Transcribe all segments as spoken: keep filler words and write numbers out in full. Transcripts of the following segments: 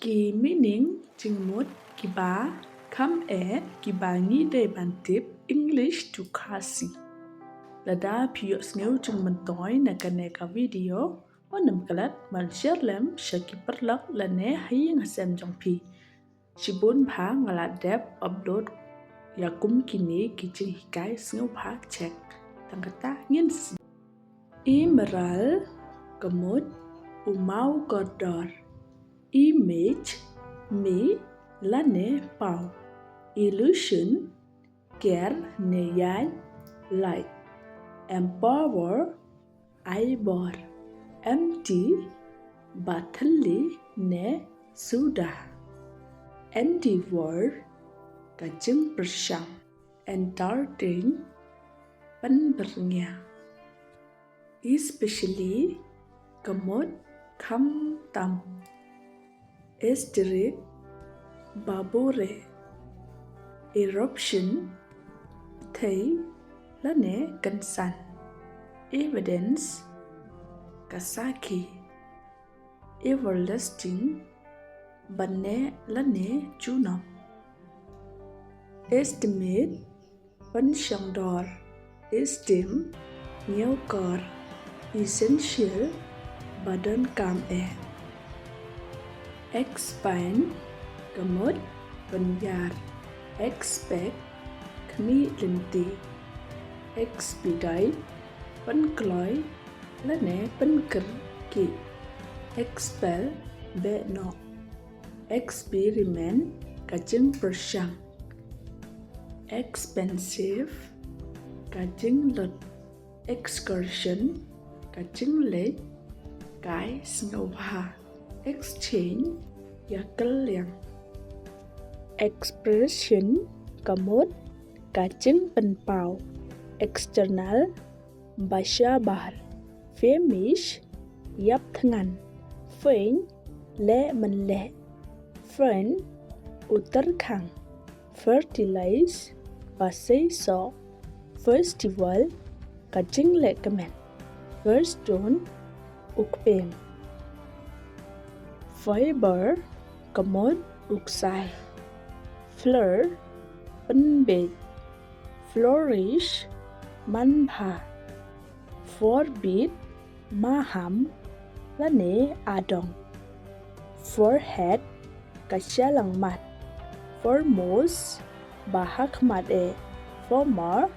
Ki meaning jingmut kiba kham eh kiba ngi dei ban tip English to Khasi. Lada phi ïohsngew jingmyntoi na kane ka video, wat nym klet ban share lem sha ki paralok lane ha ïing ha sem jong phi. Shibun bha nga la dep upload ïa kum kine ki jinghikai, sngewbha check. Tang kata ngin sdang. Emerald, ka mut u maw kordor. Image, mih lane paw. Illusion, ker ne ïaid, light. Empower, ai bor. Empty, ba thylli ne suda. Endeavor, ka jingpyrshang. Entertain, pynbyrngia. Especially, ka mut khamtam. Asterisk, ba bure. Eruption, pyrthei lane kynsan. Evidence, ka sakhi. Everlasting, ban neh lane junom. Estimate, pynshongdor. Esteem, ñiewkor. Essential, ba donkam eh. Expand, ka mut pynïar. Expect, khmih lynti. Expedite, pynkloi lane pynkyrkieh. Expel, beh noh. Experiment, ka jingpyrshang. Expensive, ka jinglut. Excursion, ka jingleit kai sngewbha. Exchange, ïakylliang. Expression, ka mut ka jingpynpaw. External, ba shabar. Famish, ïap thngan. Faint, leh mynleh. Friend, u tyrkhang. Fertilize, ba seisoh. Festival, ka jinglehkmen. Firstone, u kpeng. Fiber, ka mut u ksai. Fleur, pynbiej. Flourish, manbha. Forbid, maham lane adong. Forehead, ka shyllangmat. Foremost, ba hakhmat eh. Former,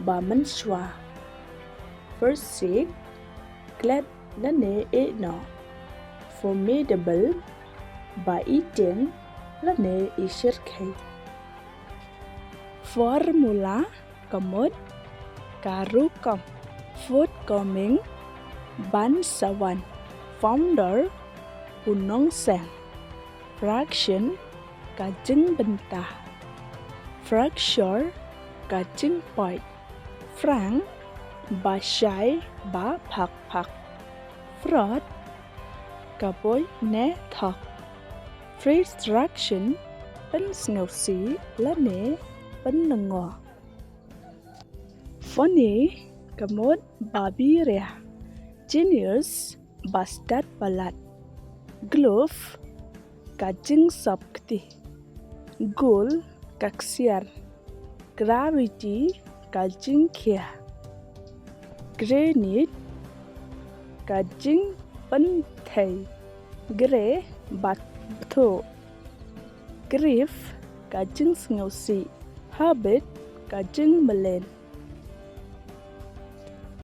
ba mynshuwa. Forsake, klet lane ïeh noh. Formidable, ba itieng lane ishyrkhei. Formula, ka mut ka rukom. Forthcoming, ban sa wan. Founder, u nongseng. Fraction, ka jingbynta. Fracture, ka jingpoit. Frank, ba shai ba phak phak. Fraud, ka buit ne thok. Frustration, pynsngewsih lane pynlyngngoh. Funny, ka mut ba biria. Genius, ba stad palat. Glove, ka jingsop kti. Goal, ka ksiar. Gravity, ka jingkhia. Granite, ka jingpynthei. Grey, ba bthuh. Grief, ka jingsngewsih. Habit, ka jingmlien.